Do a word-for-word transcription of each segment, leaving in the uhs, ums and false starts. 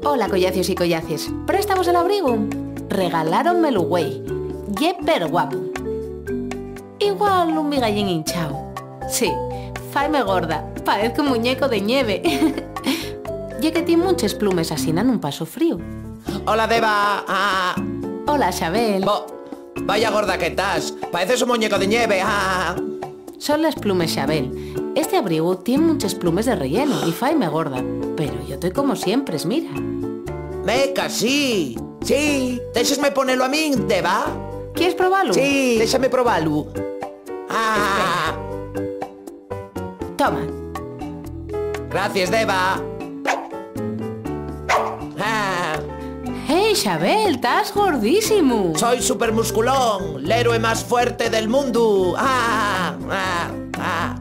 Hola, collacios y collacies. ¿Préstavos el abrigu? Regaláronmelu güei. Ye perguapu. Igual un migallín hinchao. Sí, faime gorda. Paezco un muñeco de ñeve. Ye que tien munches plumes, asina nun paso fríu. Hola, Deva. Ah. Hola, Xabel. Bo, vaya gorda que tas. Paeces un muñeco de ñeve. Ah. Son les plumes, Xabel. Este abrigu tien munches plumes de relleno y faime gorda. Pero yo toi como siempres, mira. Meca, sí. Sí. Déxesme ponelo a min, Deva. ¿Quieres probalu? Sí, déxame probalu. Ah. Toma. Gracias, Deva. Ah. Hey, Xabel, tas gordísimu. Soi supermusculón, l'héroe más fuerte del mundu. Ah, ah, ah.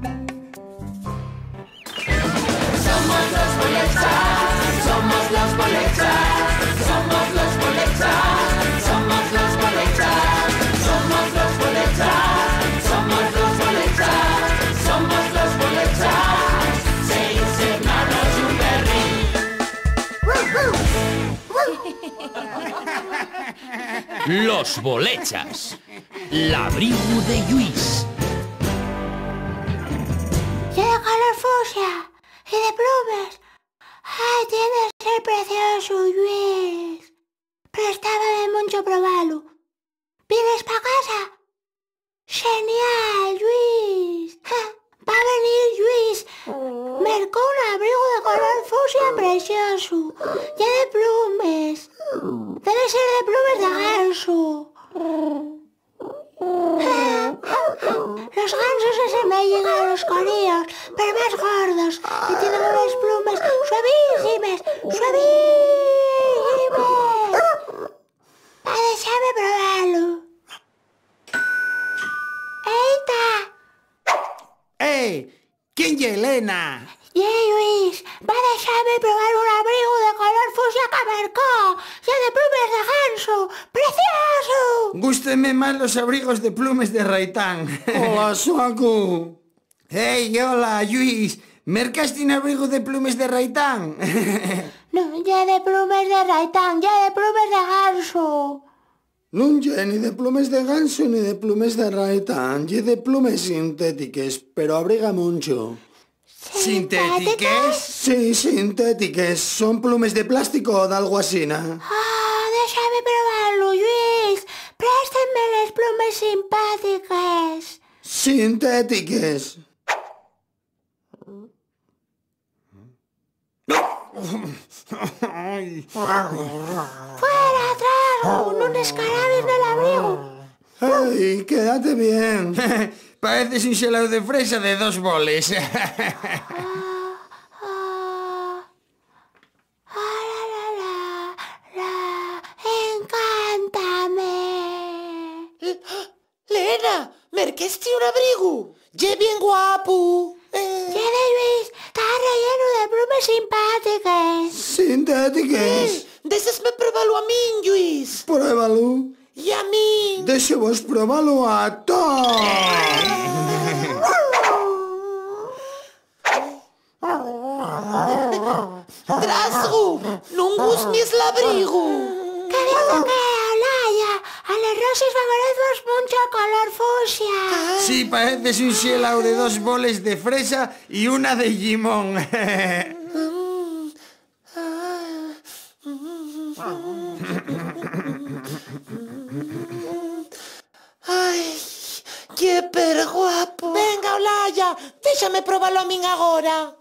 Somos los Bolechas, somos los Bolechas, somos los Bolechas, somos los Bolechas, somos los Bolechas, somos los Bolechas, somos los Bolechas, seis hermanos y un perrín. Los Bolechas. L'abrigu de Lluís. Ye de color fusia y de plumes. Ai, tien de ser preciosu, Lluís. Prestábame muncho probalu. ¿Vienes pa casa? Xenial, Lluís. Ja, va venir, Lluís. Mercó un abrigu de color fusia preciosu. Ye de plumes. Debe ser de plumes de gansu. Los gansos s'asemeyen a los coníos, pero más gordos, y tienen unes plumes suavísimes, suavísimes. Va, déxame probalu. ¡Eita! ¡Eh! ¿Quién ye Elena? Ye Lluís, va déxame probar un abrigu de color fusia que mercó. Ye de plumes de gansu. ¡Preciosu! Gústenme más los abrigos de plumes de raitán. Hola, Xuacu. Hey, hola, Lluís. ¿Mercaste un abrigu de plumes de raitán? Non ye de plumes de raitán, ye de plumes de gansu. Nun ye ni de plumes de gansu ni de plumes de raitán, ye de plumes sintétiques, pero abriga muncho. ¿Sintétiques? Sí, sintétiques. Son plumes de plástico o d'algo asina. Ah, déxame probalu, Lluís. Préstenme les plumes simpátiques. Sintétiques. ¡Fuera, trago! ¡Nun escarabes nel abrigu! ¡Ey, quédate bien! Paeces un xeláu de fresa de dos boles. Ah, ah, ah, la, la, la, la, encántame. Lena, merquesti un abrigu. Ye bien guapu. Eh. Ye de Lluís, ta rellenu de plumes simpátiques. Sintétiques. Eh, déxesme probalu a min, Lluís. Pruébalu. Y a min. Déxevos probalu a toos. ¡Trasgu! ¡Nun gusmies l'abrigu! ¡Qué viejo que, Olaya! A les roxes favorezos muncho el color fusia. Sí, paeces un xeláu de dos boles de fresa y una de llimón. ¡Ai, qué perguapu! Venga, Olaya, déxame probalu a min agora.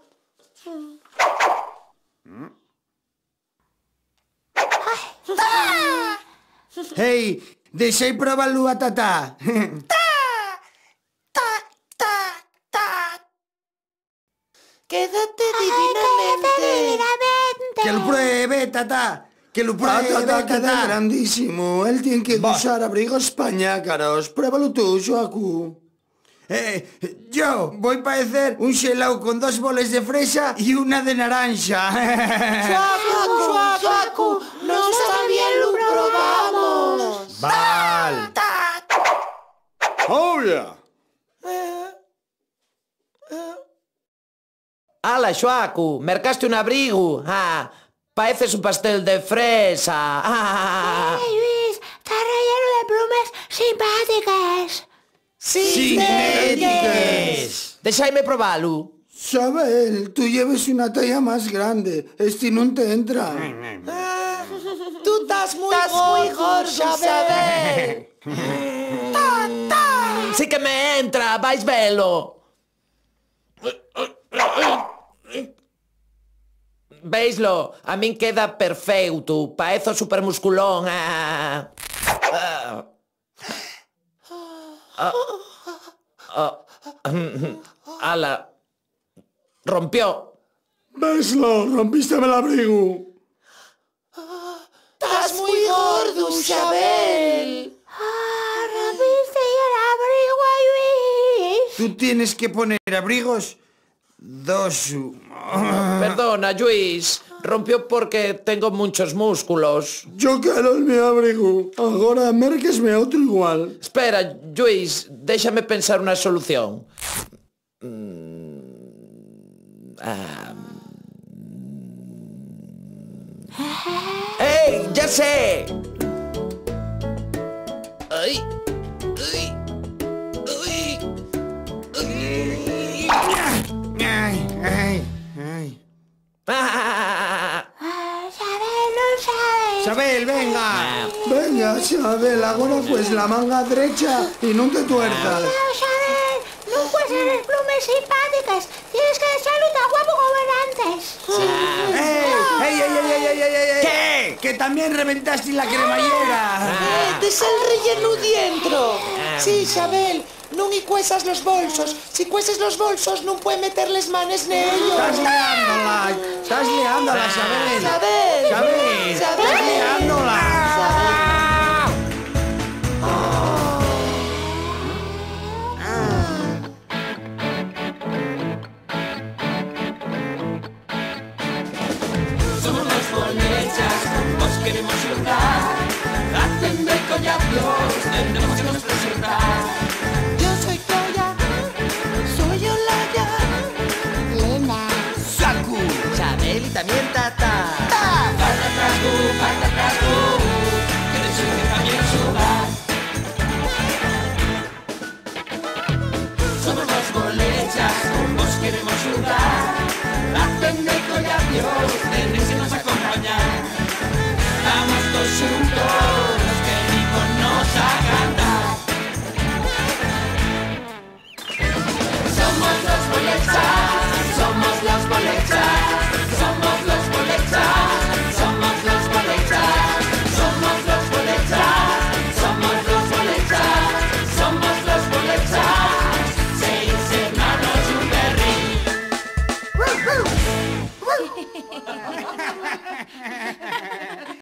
Hey, dexái probalu a Tatá. Ta, ta, ta, ta. Quédate divinamente. Quédate divinamente. Que lu pruebe, Tatá. Que lu pruebe, Tatá. Tatá, Tatá, grandísimo. Él tien que usar abrigos pa ñácaros. Pruébalu tú, Xuacu. Eh, yo voi paecer un xeláu con dos boles de fresa y una de naranxa. Xuacu, Xuacu, nós tamién lu probamos. Val. Oh, yeah. Ala, Xuacu, mercaste un abrigu. Ah, Paeces un pastel de fresa. ¡Ah! ¡Eh, Lluís! Está rellenu de plumes simpátiques. ¡Sintétiques! Dexaime probalu. Xabel, tú lleves una talla más grande. Esti nun te entra. Tú tas mui gordu, Xabel. Sí que me entra, vais velo. Veislo, a min queda perfeutu, paezo supermusculón. Ah. Ah. Ah. Ala, rompió. Veslo, rompísteme l'abrigu. Tas mui gordu, Xabel. Ah, rompístelle l'abrigu a Lluís. Tú tienes que poner abrigos dos. Perdona, Lluís. Rompió porque tengo munchos músculos. Yo quero el mi abrigu. Agora mérquesme otru igual. Espera, Lluís, déxame pensar una solución. Mm, ah, mm. ¡Ei! ¡Ya sé! ¡Ai! ¡Ai! ¡Ai! ¡Ai! ¡Ai! ¡Ai! ¡Ah! Ah, Xabel, non sabes. Xabel, venga. Ah. Venga, Xabel, agora pues la manga drecha y nun te tuerzas. No, Xabel, nun cueses les plumes simpátiques. Tienes que dexalu tan guapo como enantes. ¡Ey! ¡Ey, ey, ey! ¿Qué? Que tamién reventasti la cremallera. Eh, dexa el rellenu dientro. Ah. Sí, Xabel, nun-y cuesas los bolsos. Si cueses los bolsos, nun pue meter les manes nellos. Estás liándola, estás liándola, Xabel. Xabel. Xabel, Xabel. Estás liándola. Xabel. Somos los Bolechas, con vos queremos xugar. Atende, collacios, tenemos que nos presentar. Yo soy Claudia, soy Olaya, Lena, Saku, Chabel y también Tata. Patatacu, patatacu, que te sirve también jugar. Somos los Bolechas, con vos queremos xugar. Atende, collacios, tenéis que nos acompañar. Vamos todos xuntos, que Nico nos va a cantar. Somos los Bolechas, somos los Bolechas, somos los Bolechas, somos los Bolechas, somos los Bolechas, somos los Bolechas, somos los Bolechas, seis hermanos y un perrín.